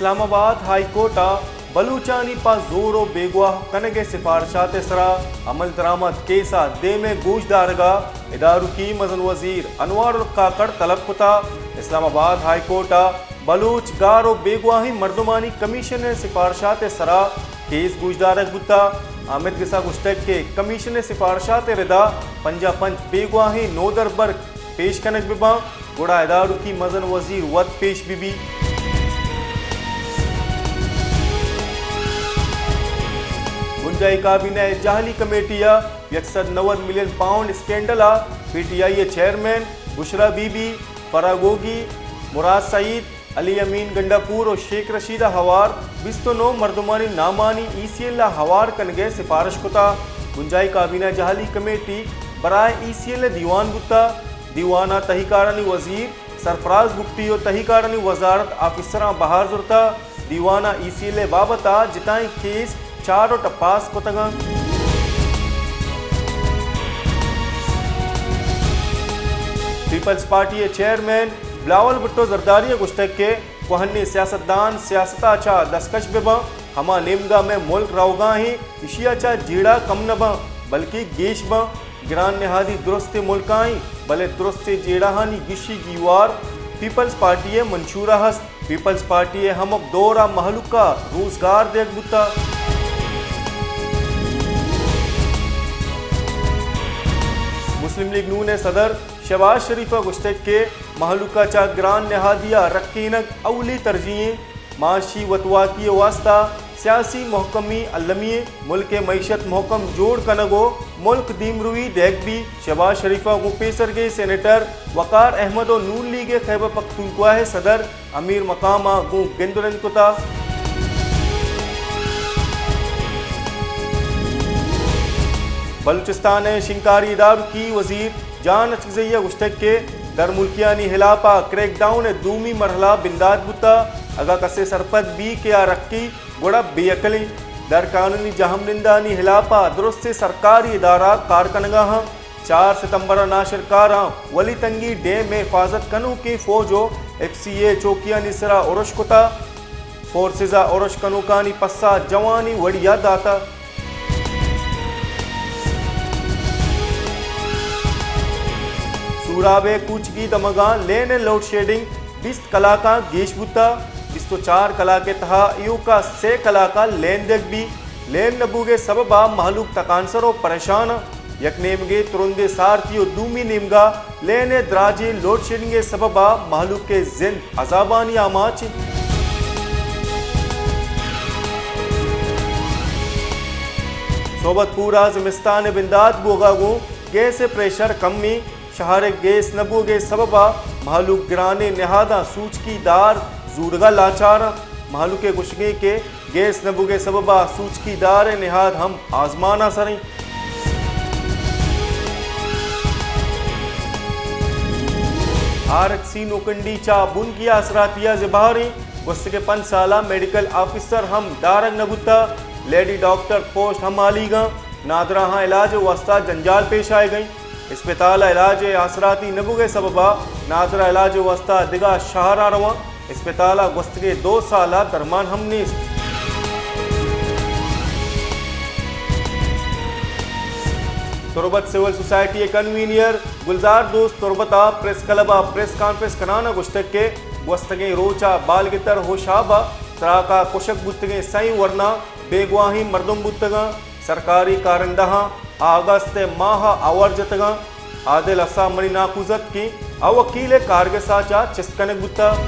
اسلام آباد high court ءَ بلوچانی پہ زور ءُ بیگواہ کنگ ءِ سفارشات ءِ سرا عمل درآمد کیس ءِ دیم ءَ گوشدارگ ءَ ادارکی مزن وزیر انوار الحق کاکڑ طلب کتا۔ اسلام آباد ہائی کورٹ ءَ بلوچ گار ءُ بیگواہیں مردمانی کمیشن ءِ سفارشات ءِ سرا کیس گوشدارگ بوتا۔ آمید گس ءَ گوشتگ کہ کمیشن ءِ سفارشات ءِ ردا پنجاہ پنچ بیگواہیں نودربر پیش کنگ بہ باں، گڑا ادارکی مزن وزیر وت پیش بہ بی۔ بنجاہی کابینہ ءِ جہلی کمیٹی ءَ یک سد نود ملین پاؤنڈ اسکینڈل ءَ پی ٹی آئی ءِ چیئرمین بشرا بی بی، فرح گوگی، مراد سعید، علی امین گنڈاپور ءُ شیخ رشید ءَ ہوار بیست ءُ نو مردمانی نامانی ای سی ایل ءَ ہوار کنگ ءِ سفارش کتا۔ بنجاہی کابینہ جہلی کمیٹی برائے ای سی ایل ءِ دیوان بوتا۔ دیوان ءَ تہی کارانی وزیر سرفراز بگٹی ءُ تہی کارانی وزارت آفیسراں بہر زرتا۔ دیوان ءَ ای سی ایل ءِ بابت ءَ جتائیں کیس چارٹ ءُ ٹپاس کتگ انت۔ پیپلز پارٹی ءِ چیئرمین بلاول بھٹو زرداری ءَ گوشتگ کہ کوہنیں سیاستدان سیاست ءَ چہ دستکش بہ باں، ہما نیمگا مئے ملک روگا ایں، ایشی ءَ چہ جیڑہ کم نہ باں، بلکہ گیش باں۔ گران نہادی درستیں ملکا ایں، بلے درستیں جیڑہانی گیشی گیوار پیپلز پارٹی ءِ منشور ءَ ہست۔ پیپلز پارٹی ءِ ہمک دور ءَ مہلوک ءَ روزگار دیگ بوتا۔ مسلم لیگ نون ءِ صدر شہباز شریف ءَ گوشتگ کہ مہلوک ءَ چہ گران نہادی ءَ رکینگ اولی ترجیح ایں۔ معاشی وتواکی ءِ واستہ سیاسی مہکمی المی ایں۔ ملک ءِ معیشت مہکم جوڑ کنگ ءُ ملک دیمروی دیگ بی۔ شہباز شریف ءَ گوں پیسرگیں سینیٹر وقار احمد ءُ نون لیگ ءِ خیبر پختونخوا ءِ صدر امیر مقام ءَ گوں گند ءُ رند کتا۔ بلوچستان ءِ شنگکاری ادارکی وزیر جان اچکزئی ءَ گوشتگ کہ درملکیانی ہلاپ ءَ کریک ڈاؤن ءِ دومی مرحلہ بندات بوتا، اگاں کسے سرپد بی کہ آ رکی گڑا بے عقلیں۔ در قانونی جہمنندانی ہلاپ ءَ درستیں سرکاری ادارہ کار کنگا ہاں۔ چار ستمبر ءَ ناشرکاراں ولی تنگی ڈیم ءِ حفاظت کنوکیں فوج ءُ ایف سی اے چوکیانی سرا ارش کتا۔ فورسز ءَ ارش کنوکانی پسہ جوانیں وڑی ءَ داتا۔ سوراب ءِ کوچگی دمگاں لین ءِ لوڈ شیڈنگ بیست کلاکاں گیش بوتا۔ بیست ءُ چار کلاک ءِ تہا ایوکا سے کلاک ءَ لین دیگ بی۔ لین نہ بوگ ءِ سبب ءَ مہلوک تکانسر ءُ پریشان ءَ۔ یک نیمگے ترندیں سارتی ءُ دومی نیمگا لین ءِ دراجیں لوڈ شیڈنگ ءِ سبب ءَ مہلوک ءِ زند عذابانی آماچ انت۔ صحبت پور ءَ زمستان ءِ بندات بوگ ءَ گوں گیس ءِ پریشر کم انت۔ شہر ءِ گیس نہ بوگ ءِ سبب ءَ مہلوک گرانیں نہاداں سوچکی دار زورگ ءَ لاچار انت۔ مہلوک ءِ گوشگ انت کہ گیس نہ بوگ ءِ سبب ءَ سوچکی دار ءِ نہاد ہم آزمان ءَ سر انت۔ آر ایچ سی نوکنڈی چہ بنکی آسراتی ءَ زبہر انت۔ گوستگیں پنچ سال ءَ میڈیکل آفیسر ہم دارگ نہ بوتا۔ لیڈی ڈاکٹر پوسٹ ہم ہالیگ انت۔ نادراہاں علاج ءِ واستہ جنجال پیش آیگ انت۔ اسپتال ءَ علاج ءِ آسراتی نہ بوگ ءِ سبب ءَ نادراہ علاج ءِ واستہ دگہ شہراں رواں۔ اسپتال ءَ گوستگیں دو سال ءَ درمان ہم نیست۔ تربت سول سوسائٹی ءِ کنوینئر گلزار دوست تربت ءَ پریس کلب ءَ پریس کانفرنس کنان ءَ گوشتگ کہ گوستگیں روچ ءَ بالگتر ہوشاب ءَ تراک ءَ کشگ بوتگیں سئیں ورنا بیگواہیں مردم بوتگاں۔ سرکاری کارندہاں آگست ءِ ماہ ءَ آوار جتگاں۔ عادل حسان منی ناکوزتک انت، آ وکیل ءِ کارگس ءَ چہ چست کنگ بوتگ۔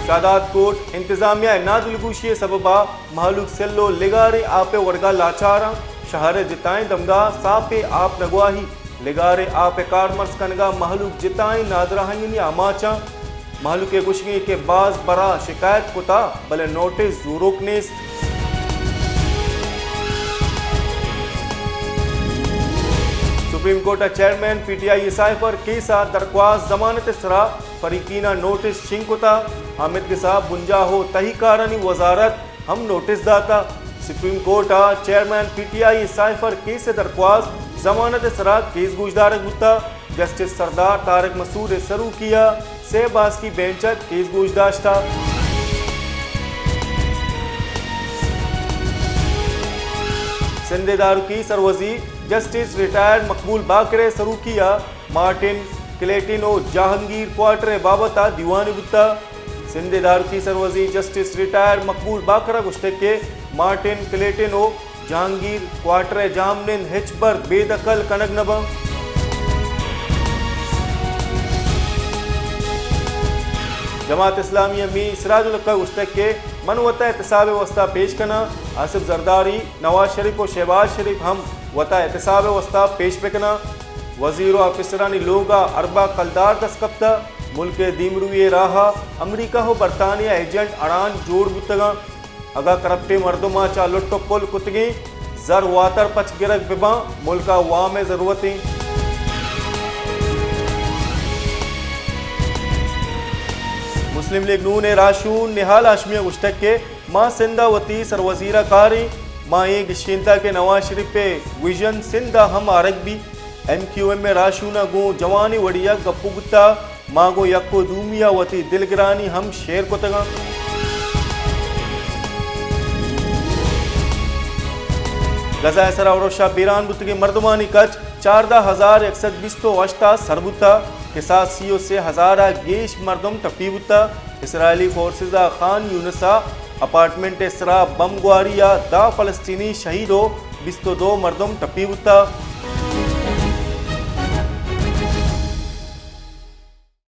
شاداد کوٹ انتظامیہ ءِ نادلگوشی ءِ سبب ءَ مہلوک سل ءُ لگاریں آپ ءِ ورگ ءَ لاچار انت۔ شہر ءِ جتائیں دمگاں ساپیں آپ نگواہی، لگاریں آپ ءِ کارمرز کنگ ءَ مہلوک جتائیں نادراہیانی آماچ انت۔ مہلوک ءِ گوشگ انت کہ باز برا شکایت کتا، بلے نوٹس زوروک نیست۔ سپریم کورٹ ءَ چیئرمین پی ٹی آئی ءِ سائفر کیس ءِ درخواست ضمانت ءِ سرا فریقین ءَ نوٹس شنگ کتا۔ آمید گس ءَ بنجاہ ءُ تہی کارانی وزارت ہم نوٹس داتا۔ سپریم کورٹ ءَ چیئرمین پی ٹی آئی ءِ سائفر کیس ءِ درخواست ضمانت ءِ سرا کیس گوشدارگ بوتا۔ جسٹس سردار طارق مسعود ءِ سروکی ءَ سے باسکی بینچ ءَ کیس گوش داشتہ۔ سندھ ءِ دارکی سروزیر جسٹس ریٹائرڈ مقبول باقر ءِ سروکی ءَ مارٹن کلیٹن ءُ جہانگیر کوارٹر ءِ بابت ءَ دیوانے بوتہ۔ سندھ ءِ دارکی سروزیر جسٹس ریٹائرڈ مقبول باقر ءَ گوشتگ کہ مارٹن کلیٹن ءُ جہانگیر کوارٹر ءِ جہمنند ہچبر بے دخل کنگ نہ بنت۔ جماعت اسلامی ءِ میر سراج الحق ءَ گوشتگ کہ من وت ءَ احتساب ءِ واستا پیش کناں، آصف زرداری، نواز شریف ءُ شہباز شریف ہم وت ءَ احتساب ءِ واستا پیش بکناں۔ وزیر ءُ آفیسرانی لوگ ءَ ارباں کلدار دست کپتہ، ملک ءِ دیمروی ءِ راہ ءَ امریکہ ءُ برطانیہ ایجنٹ اڑان جوڑ بوتگاں۔ اگاں کرپٹیں مردماں چہ لٹ ءُ پل کتگیں زر واتر پچ گرگ بہ باں، ملک ءَ وام ءِ ضرورت ایں۔ مسلم لیگ نون ءِ راہشون نہال ہاشمی ءَ گوشتگ کہ ما سندھ ءَ وتی سروزیر ءَ کاریں، ما اے گشینتہ کہ نواز شریف ءِ ویژن سندھ ءَ ہم آرگ بیت۔ ایم کیو ایم ءِ راہشون ءَ گوں جوانیں وڑے ءَ گپ ءُ بوتہ، ما گوں یک ءُ دومی ءَ وتی دلگرانی ہم شیئر کتگ اَنت۔ غزہ ءِ سرا ارش ءَ بیران بوتگیں مردمانی کچ چاردہ ہزار یک سد بیست ءُ ہشت ءَ سر بوتہ، کساس سی ءُ سے ہزار ءَ گیش مردم ٹپی بوتہ۔ اسرائیلی فورسز ءَ خان یونس ءَ اپارٹمنٹ ءِ سرا بمب گواری ءَ دہ فلسطینی شہید ءُ بیست ءُ دو مردم ٹپی بوتہ۔